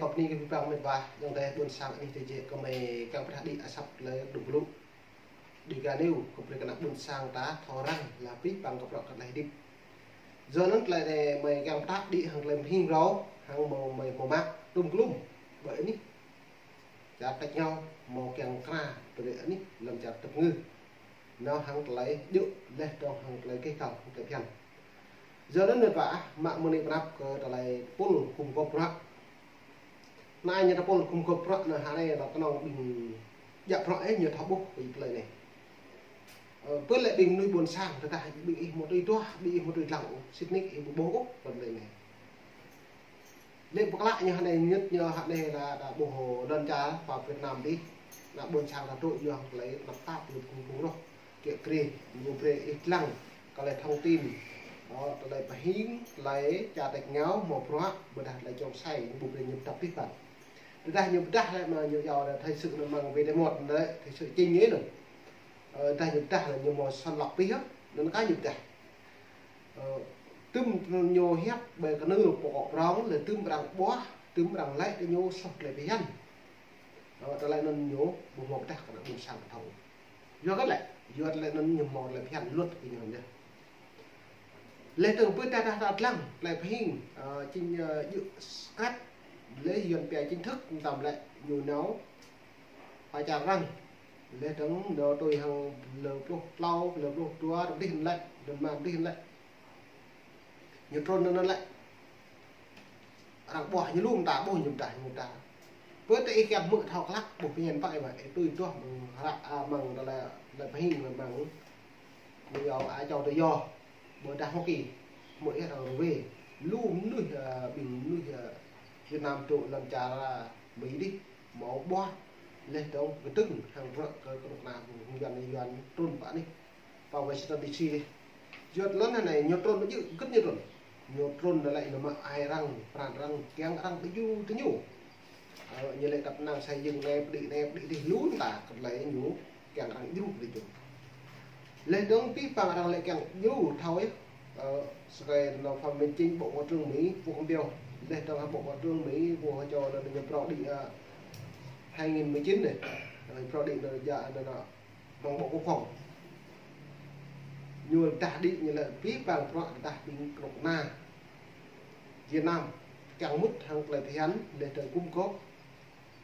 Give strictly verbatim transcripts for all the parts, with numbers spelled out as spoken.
Kâo bơni kơ abih bang met wa, ayŏng adơi ƀôn sang anih tơjĕ, kâo mơ̆ kiăng pơdah đĭ asăp tơlơi đŭng glŭ. Đĭ kơ anai, kâo brơi kơ ană ƀôn sang ta thâo răng, laih abih bang kơ bruă kơ tơlơi hơdip. Yua anŭn tơlơi anai mơ̆ kiăng pơdah đĭ hăng tơlơi mơhing râo, hăng mơ̆ mơ̆ mơ̆ mă, tŭm klum, ƀơi anih. Čar tač rơngiao mơ̆ kiăng kra, brơi anih, lăm čar tơpơngư. Nao hăng tơlơi djơ̆, laih dơ̆ng hăng tơlơi keh kăl, hăng tơlơi phiăn. Yua anŭn met wa ah, mă mơ̆ng anai pơanăp kơ tơlơi pul khum gŏp bruă. Anai ñu ta pul khum gŏp bruă, anai hơnai lŏ kơnơ̆ng ƀing djă bruă ih ñu thâo ƀuh kơ tơlơi anai. Ơ, pơ lĕ ƀing mơnuih ƀôn sang, tơdah ƀing ih mơ̆ tui tuah, ƀing ih mơ̆ tui lăng, sĭt nik ih ƀu ƀuh ôh, kơ tơlơi anai. Lĕ pơklă ñu hơnai, ñŭt ñu hơnai lĕ, lĕ ƀuh lŏn čar pơ Việt Nam dih, ană ƀôn sang ta tŭ yua hăng tơlơi tơnap tap, ñu kơnung kơnung rŏh. Kiăng kri, ñu brơi ih lăng, kơ tơlơi thông tin, ơ, tơlơi pơhing, tơlơi čar tač rơngiao, mơ̆ bruă, ƀôdah tơlơi čŏng sai, ñu brơi ñu pơdah pih păng. Tơdah ñu pơdah lĕ mơ̆ ñu yua lĕ thời sự anŭn mơ̆ng wê tơmŏt lĕ, thời sự chính anŭn. Ơ, tơdah ñu pơdah lĕ ñu mơ̆ săn lŏk pih yơh, anŭn kah ñu pơdah. Ơ, tŭm ñu hiăp ƀơi kơnưl pơkŏ prong, lĕ tŭm arăng ƀuah, tŭm arăng lĕ tơ ñu soh tơlơi phiăn. Ơ, tơlơi anŭn ñu ƀu mơ̆ pơdah kơ ană ƀôn sang thâo. Yua kơ lĕ, yua tơlơi anŭn ñu mơ̆ tơlơi phiăn luật kơ ñu anŭn yơh. Laih dơ̆ng pơ ta ta ta lăng, tơlơi pơhing, ơ, chính, ơ, djơ̆ skrăt, laih Yuan pia chính thức, tơm lĕ ñu nao pơ čar arăng. Laih dơ̆ng nao tui hăng lơ pluh klâo, lơ pluh dua, rơdih lĕ, dơ̆ng mơ̆ rơdih lĕ. Ñu trŭn anŭn lĕ. Arăng ƀuah ñu lŏm ta, ƀuh ñu ta, ñu ta. Pơ tơ ih kiăng hmư̆ thâo klă, ƀuh phiăn pă ih mơ̆, ih tui tuah mơ̆ng hră, a, mơ̆ng tơlơi, tơlơi pơhing mơ̆ng. Ñu yua a čô tơ yua, ƀôdah Hoa Kỳ, hmư̆ ih arăng rơwê. Lu mơnuih, a, ƀing mơnuih, a, Việt Nam tŭ lăm čar, a, Mỹ dih, mơ̆ ƀuah, laih dơ̆ng kơtơ̆ng, hăng rơ̆k kơ kơnuk kơna, hăng Yuan, Yuan trŭn pơ anih. Pơ Washington D C dih. Yua tơlơi anai ñu trŭn ƀu djơ̆, gĭt ñu trŭn. Ñu trŭn lĕ ñu mă ai arăng, pran arăng, kiăng arăng tơ ñu, tơ ñu. Ơ, ñu lĕ tăp năng xây dựng anai, pơđĭ anai, pơđĭ dih lu ta, kơ tơlơi ñu kiăng arăng djru tơ ñu. Laih dơ̆ng pih păng arăng lĕ kiăng djru thâo yơh. Ơ, sơkai nao Phạm Minh Chính, Bộ Ngoại trưởng Mỹ, Phu Khăm Biêu. Laih dơ̆ng Bộ Ngoại trưởng Mỹ, Phu Hơ Châu, anŭn ñu phrâo đĭ, ơ, hai nghìn mười chín anai. Anŭn phrâo đĭ anŭn djă anŭn anŭn. Mơ̆ng Bộ Quốc phòng. Ñu pơdah đĭ ñu lĕ pih păng bruă pơdah ƀing kơnuk kơna Việt Nam kiăng mŭt hăng tơlơi phiăn, laih dơ̆ng gum gôp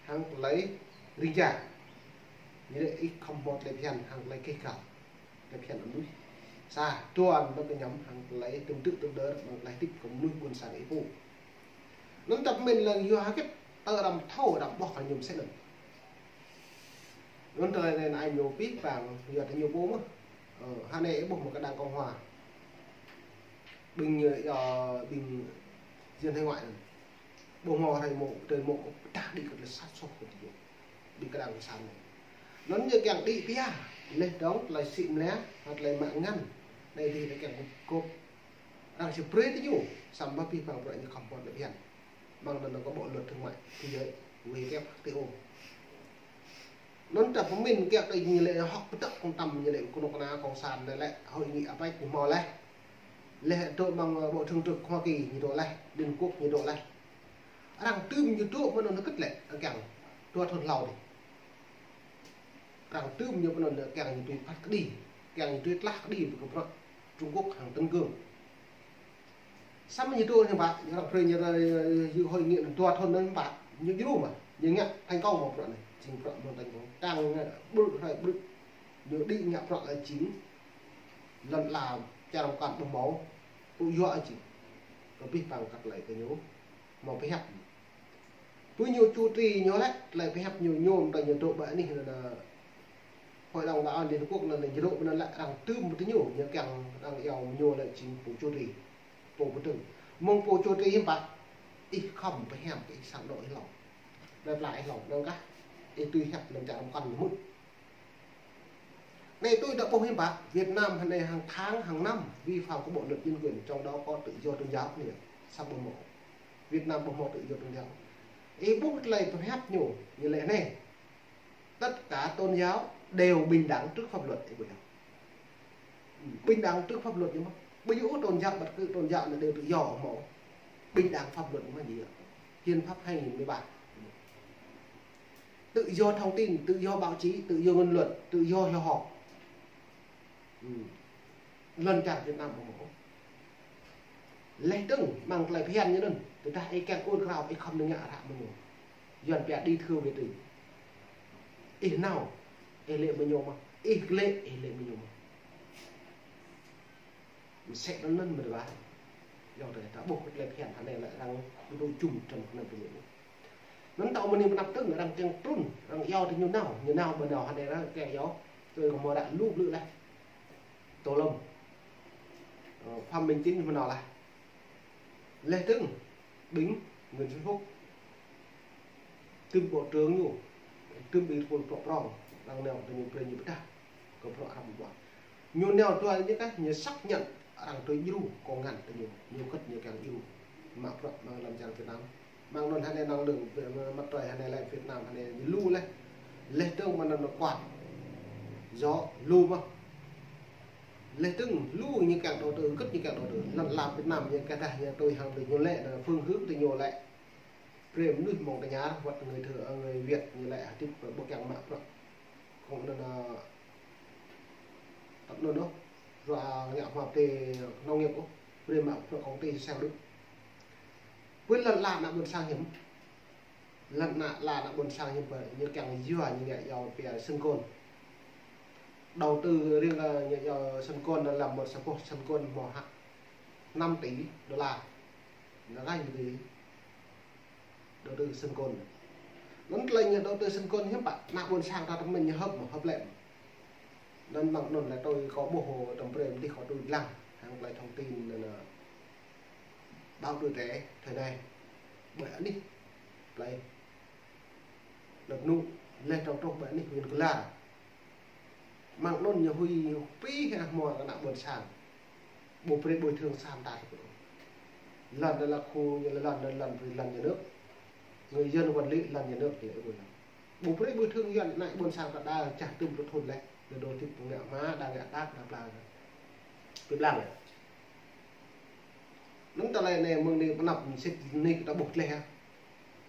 hăng tơlơi rĭng čar. Ñu lĕ ih khŏm mơ̆ tơlơi phiăn hăng tơlơi keh kăl. Tơlơi phiăn mơnuih. Sa, tuan mơ̆ kơ ñăm hăng tơlơi tơm tŭ tơm đơr, mơ̆ng tơlơi hơdip kơ mơnuih ƀôn sang ih pô. Anŭn tăp mĭn lăng yua hơget, tơ arăng thâo arăng ƀuh kơ ñu mơsĕ anŭn. Anŭn tơlơi anai ñu pih păng yua tơ ñu pô mơ̆n. Ơ, hơnai ih ƀuh mơ̆ kơ Đảng Cộng Hòa. Ƀing ñu, ơ, ƀing dân hải ngoại anŭn. Ƀuh mơ̆ hrơi mơ̆, tơlơi mơ̆ pơdah đĭ kơ tơlơi sat soh kơ tơlơi. Đĭ kơ Đảng Cộng sản anai. Anŭn ñu kiăng đĭ pia, laih dơ̆ng tơlơi sĭ mlĕ, hăng tơlơi mă ngăn. Anai dih tơlơi kiăng gum gôp. Arăng či brơi tơ ñu, samơ̆ pih păng bruă ñu khŏm mơ̆ tơlơi phiăn. Mơ̆ng anŭn kơ Bộ Luật Thương mại Thế giới, W T O. Anŭn ta pơmĭn kiăng tơ ñu lĕ hŏk pơtŏk kông tăm ñu lĕ kơnuk kơna cộng sản anai lĕ, hội nghị APEC ñu mơ̆ laih. Laih dŏ mơ̆ng Bộ Trưởng Hoa Kỳ ñu dŏ laih, Liên Quốc ñu dŏ laih. Arăng tŭm ñu dŏ mơ̆n anŭn hơget lĕ, arăng kiăng dua thŭn hlâo dih. Arăng tŭm ñu pơ anŭn kiăng ñu tui phat kơđi, kiăng ñu tui tlah kơđi ƀơi kơ bruă Trung Quốc hăng tấn công. Samơ̆ ñu tŭ ñu pă, ñu arăng brơi ñu, ơ, dự hội nghị anŭn dua thŭn anŭn ñu pă, ñu djru mơ̆n, ñu ngă thành công mơ̆ bruă anai, jing bruă mơ̆ thành công. Tăng, ơ, ƀrư̆ hrơi ƀrư̆, ñu đĭ ngă bruă lĕ jing, lŏn ala čar mơkăn ƀu hmâo, tŭ yua jing. Kơ pih păng kăt lĕ kơ ñu, mơ̆ pơhiăp. Pơ ñu chủ trì ñu lĕ, tơlơi pơhiăp ñu, ñu mơ̆ tơ ñu dŏ ƀơi anih anŭn, Hội đồng Bảo an Liên Hợp Quốc anŭn, ñu dŏ ƀơi anŭn lĕ arăng tŭm pơ tơ ñu, ñu kiăng arăng iâu ñu lĕ jing pô chủ trì, pô pơtrưng. Mơ̆ng pô chủ trì hiư̆m pă, ih khŏm pơhiăp, ih sang dŏ ih hlâo. Plơi pla ih hlâo, anŭn kah, ih tui hiăp lăm čar mơkăn ñu mŭt. Anai tui ta ƀuh hiư̆m pă, Việt Nam hơnai hàng tháng, hàng năm vi phạm kơ Bộ Luật Nhân quyền, trong đó có tự do tôn giáo anai, samơ̆ ƀu hmâo. Việt Nam ƀu hmâo tự do tôn giáo. Ih ƀuh tơlơi pơhiăp ñu, ñu lĕ anai. Tất cả tôn giáo đều bình đẳng trước pháp luật, ih ƀuh yơh. Bình đẳng trước pháp luật ñu mơ̆n. Ƀu djơ̆ tôn giáo, bất cứ tôn giáo nào đều tự do hmâo. Bình đẳng pháp luật ñu mơ̆n djơ̆. Hiến pháp hai nghìn mười ba. Tự do thông tin, tự do báo chí, tự do ngôn luận, tự do hội họp. Ừ. Lŏn čar Việt Nam ƀu hmâo. Leh dơ̆ng mơ̆ng tơlơi phiăn ñu anŭn, tơdah ih kiăng ur krao, ih khŏm nao ngă hră mơ̆ng ñu. Yuan pia đi thưa về từ. Ih nao, ih lĕ mơ̆ng ñu mơ̆n. Ih lĕ, ih lĕ mơ̆ng ñu mơ̆n. Mơsĕ anŭn mơ̆n mơ̆ wa. Yua dah ta ƀuh kơ tơlơi phiăn hơnai lĕ arăng ƀu dŏ jum trŭm kơ anŭn tơlơi. Anŭn tơl mơ̆ng anai pơ anăp dơ̆ng arăng kiăng trŭn, arăng iâu tơ ñu nao, ñu nao ƀu nao hơnai arăng kiăng iâu, tui kơ hmâo ră lu blư̆ laih. Tô Lâm. Ờ, Phạm Minh Chính mơ̆ nao laih. Leh dơ̆ng, ƀing Nguyễn Xuân Phúc. Tơm bộ trưởng ñu, tơm ƀing tơpul prŏng prŏng, arăng nao tơ ñu brơi ñu pơdah kơ bruă arăng ƀu ƀuăn. Ñu nao dua ñu kah, ñu xác nhận arăng tui djru kông ngăn tơ ñu, ñu kơ̆t ñu kiăng djru. Mă bruă mơ̆ng lŏn čar Việt Nam. Mơ̆ng anŭn hơnai năng lượng, mặt trời hơnai lĕ Việt Nam hơnai ñu lu laih. Leh dơ̆ng mơ̆ng anŭn kuat. Gió lu mơ̆n. Leh dơ̆ng lu ñu kiăng đầu tư, kơ̆t ñu kiăng đầu tư. Lŏn la Việt Nam ñu kah dah ñu tui hăng tơ ñu lĕ, phương hướng tơ ñu lĕ. Brơi mơnuih mơ̆ng tơña, wơ̆t người Thơ-, người Việt ñu lĕ hơdip ƀu kiăng mă bruă. Kông anŭn, ơ, tăp anŭn ôh, rua ngă hmua tơ nông nghiệp ôh, brơi mă bruă công ty sang Đức. Ƀơi lŏn la ană ƀôn sang hiư̆m. Lŏn la ană ƀôn sang hiư̆m pă, ñu kiăng yua ñu ngă iâu pia Sun Gold. Đầu tư riêng, ơ, ñu iâu Sun Gold là một sa boh Sun Gold mơ̆ hă. Năm tỷ đô la. Nó ra như thế. Đầu tư Sun Gold. Anŭn tơlơi ñu đầu tư Sun Gold hiư̆m pă, ană ƀôn sang ta tơmĕn ñu hơ̆p mơ̆, hơ̆p lĕ. Anŭn mơ̆ng anŭn lĕ tui kâo ƀuh tơm brơi mơ̆ dih kâo tui lăng, hăng tơlơi thông tin anŭn, ơ, báo tuổi trẻ thời nay. Ƀơi anih, tơlơi. Lăp nŭ, leh trong trôh ƀơi anih huyện Kơ Lar. Mơ̆ng anŭn ñu huĭ pĭ hă hmua kơ ană ƀôn sang. Ƀu brơi bồi thường san ta. Lŏn anŭn là khu, lŏn anŭn lŏn, lŏn nhà nước. Người dân quản lý lŏn nhà nước thì ƀu brơi. Ƀu brơi bồi thường Yuan ană ƀôn sang ta đa čah tơm pluh thŭn leh. Đa đô tĭp ngă hmua, đa ngă tap, đa pla. Pơblang. Anŭn tơlơi anai mơ̆ng anai pơ anăp sĭt anai kơ ta ƀuh tơlơi hă.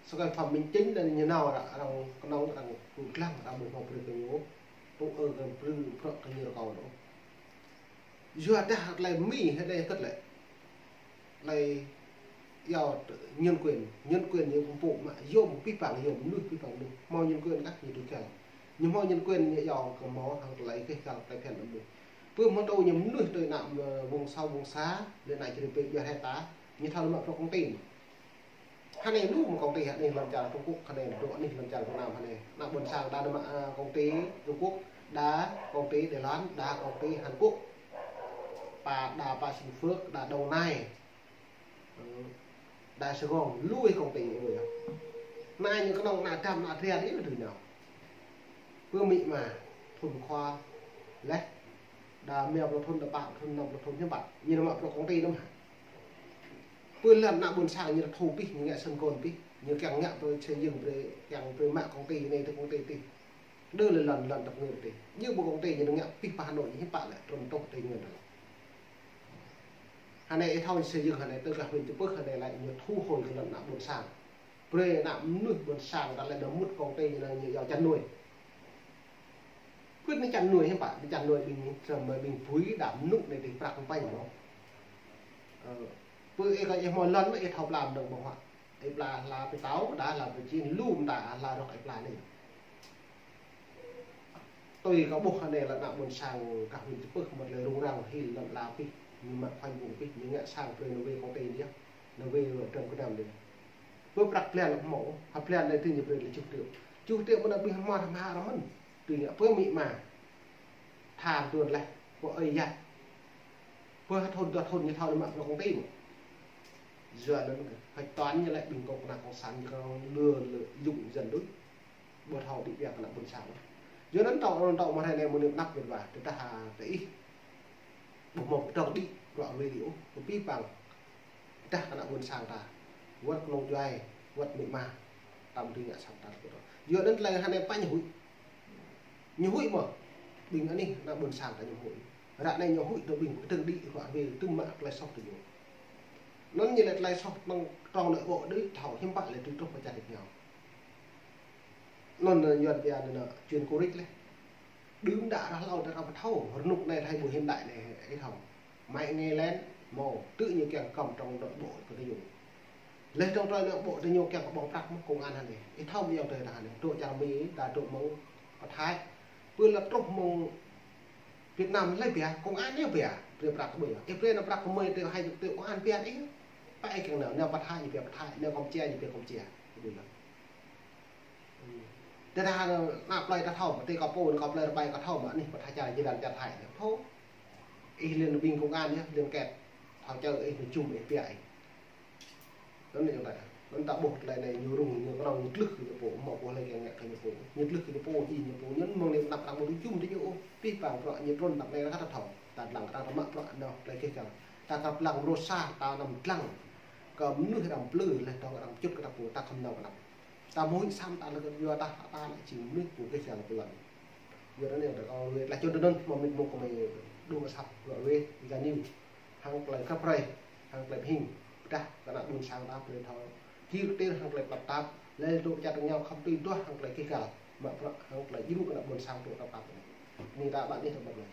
Sơkai Phạm Minh Chính anŭn ñu nao arăng, arăng kơnơ̆ng arăng tŭ lăng arăng ƀu hmâo brơi kơ ñu. Tŭ ư kơ brơi bruă kơ ñu rơkâo anŭn. Yua dah tơlơi Mi hơdai kơ̆t lĕ. Tơlơi iâu nhân quyền, nhân quyền ñu pơpŭ mă yôm pĭ păng yôm, mơnuih pĭ păng mơnuih. Hmâo nhân quyền kah ñu tŭ kiăng. Ñu hmâo nhân quyền ñu iâu kơ hmâo hăng tơlơi keh kal tơlơi phiăn mơnuih. Pơ hmâo tŭ ñu mơnuih tui ană, ơ, vùng sâu vùng xa, lĕ ană čơrơp pĕ ƀiă hĕ ta, ñu thâo mă bruă công ty. Hơnai lu mơ̆ công ty hơnai lŏn čar Trung Quốc, hơnai dŏ anih lŏn čar Việt Nam hơnai. Ană ƀôn sang đa nao mă, ơ, công ty Trung Quốc, đa công ty Đài Loan, đa công ty Hàn Quốc. Pă đa pă Bình Phước, đa Đồng Nai. Ơ, đa Sài Gòn, lu ih công ty ih ƀuh yơh. Anai ñu kơnơ̆ng ană dăm ană trian ih ƀu dưi nao. Pơ Mi mă, thŭn khua, leh, đa rơma pluh thŭn, đa pă pluh thŭn, năm pluh thŭn, hiư̆m pă. Ñu nao mă bruă công ty anŭn hă. Pơ lŏn ană ƀôn sang ñu thu pih, ñu ngă Sun Gold pih, ñu kiăng ngă brơi xây dựng brơi, kiăng brơi mă công ty anai tơ công ty tih. Đơ lĕ lŏn, lŏn tơpă ngă tih. Ñu ƀu công ty ñu ngă pih pă Hà Nội ñu hiư̆m pă lĕ, trŭn tŏ tơ ñu đa. Hơnai ih thâo xây dựng hơnai tơ gah huyện Chư Pưh hơnai lĕ ñu thu hồi kơ lŏn ană ƀôn sang. Brơi ană mơnuih ƀôn sang ta lĕ đa mŭt công ty ñu nao ñu iâu chăn nuôi. Pưt anai chăn nuôi hiư̆m pă, anai chăn nuôi ƀing, samơ̆ ƀing bui đa mơnŭ anai tih prăk pơpă ñu. Ơ, pơ ih kơ ih hmâo lŏn mơ̆ ih thâo pla mơ̆ng ƀơ̆ng huă. Ih pla hla pơtâo, đa hla pơčin, lu mơta hla rŏk ih pla anai. Tui kâo ƀuh hơnai lŏn ană ƀôn sang gah huyện Chư Pưh mơ̆t lĕ rŭng răng hil lŏn la pih, ñu mă khoanh vùng pih, ñu ngă sang brơi nao wai công ty anai, nao wai trơm kơnăm anai. Pơ prăk blan lĕ hmâo, ha blan anai tih ñu brơi lĕ čuh triệu. Čuh triệu mơ̆n ƀing hmua hmua rơmăn. Tui ngă pơ Mi mă. Tha tuan leh, pơ ơi yat. Pơ ha thŭn dua thŭn ñu thâo nao mă bruă công ty mơ̆. Yua anŭn hơ̆č toán ñu lĕ ƀing kông kơna cộng sản ñu kơ lừa, lừa dối dân đuč. Ƀu thâo đĭ ƀiă kơ ană ƀôn sang. Yua anŭn tơl, anŭn tơl mơ̆ hơnai mơ̆ anai pơ anăp mĕt wa, tơdah ha tơ ih. Ƀu hmâo pơdŏng đĭ bruă ruai đĭ ôh, pơpĭ păng. Dah kơ ană ƀôn sang ta, wơ̆t kơnung djuai, wơ̆t Mi mă, tam tui ngă sang ta tơpă. Yua anŭn tơlơi hơnai pă ñu huĭ. Ñu huĭ mơ̆, ƀing anih ană ƀôn sang ta ñu huĭ. Ră anai ñu huĭ tơ ƀing pơkơdơ̆ng đĭ ruă wai tơm mă tơlơi soh tơ ñu. Anŭn ñu lĕ tơlơi soh mơ̆ng trong nội bộ đuaĭ thâo hiư̆m pă lĕ tui truh pơ čar ñu. Anŭn Yuan pia anŭn chuyện cũ rích lĕ. Đưm đă ră hlâo ta ră pơthâo, rơnŭk anai thâo ƀu hiện đại anai, ih thâo. Máy nghe lén, mơ̆, tŭ ñu kiăng kơ̆m trong nội bộ kơ tơ ñu. Lĕ trong, trong nội bộ tơ ñu kiăng kơ ƀơ̆ng prăk mơ̆ công an hă anai. Ih thâo mơ̆ yơh tơ ta anai, dŏ čar Mi, ta dŏ mơ̆ng pơ Thái. Pơ lăp truh mơ̆ng Việt Nam lĕ pia, công an ñu pia, brơi prăk kơ ƀơi. Ih brơi nao prăk kơ mơi triệu, hai triệu, công an pia ih. Pă ih kiăng nao, nao pơ Thái ñu pia pơ Thái, nao Campuchia ñu pia Campuchia. Kơ ƀơi. Tơdah ană plơi ta thâo, tơ kơ pô, kơ plơi rơbai kơ thâo mơ̆ anih pơ Thái čar jơlan čar Thái anai. Thâo. Ih liên ƀing công an yơh, liên kết. Thâo čơ ih, ñu čum ih, pia ih. Anŭn anai yơh ta. Anŭn ta ƀuh tơlơi anai ñu rŭng, ñu kơnơ̆ng, ñu tlưh kơ ñu pô, mơ̆ ƀuh lĕ kiăng ngă kơ ñu pô. Ñu tlưh kơ ñu pô, ih ñu pô, ñu mơ̆ng anai anăp arăng ƀu čum tơ ñu ôh. Pih pang bruă ñu trŭn anăp anai ră ta thâo. Ta dlăng, ta mă bruă anŭn, tơlơi kih kal. Ta kăp lăng mrô sa, ta anăm dlăng. Kơ mơnuih arăng plư, lĕ dŏ arăng pơčŭt kơ ta pô, ta khŏm nao anăp. Ta mui sam ta lĕ kơ yua ta, ta lĕ či mui pô kơ sial pơlan. Yua anai ta kơ wĕ tơlơi čun tơ anŭn, mơ̆ mĭt mơ̆ng kơ mơi đŭng asăp, yua wĕ, ih gah ñu. Hăng tơlơi khăp hrơi, hăng tơlơi pơhing, pơdah, kơ ană ƀôn sang ta brơi thâo. Kir kơtir hăng tơlơi pơlăp tap, lĕ dŏ čar ñu khŏm tui duah hăng tơlơi kih kal, mă bruă hăng tơlơi djru kơ ană ƀôn sang dŏ tap tap anai. Anai ta ƀă anih ta ƀă anai.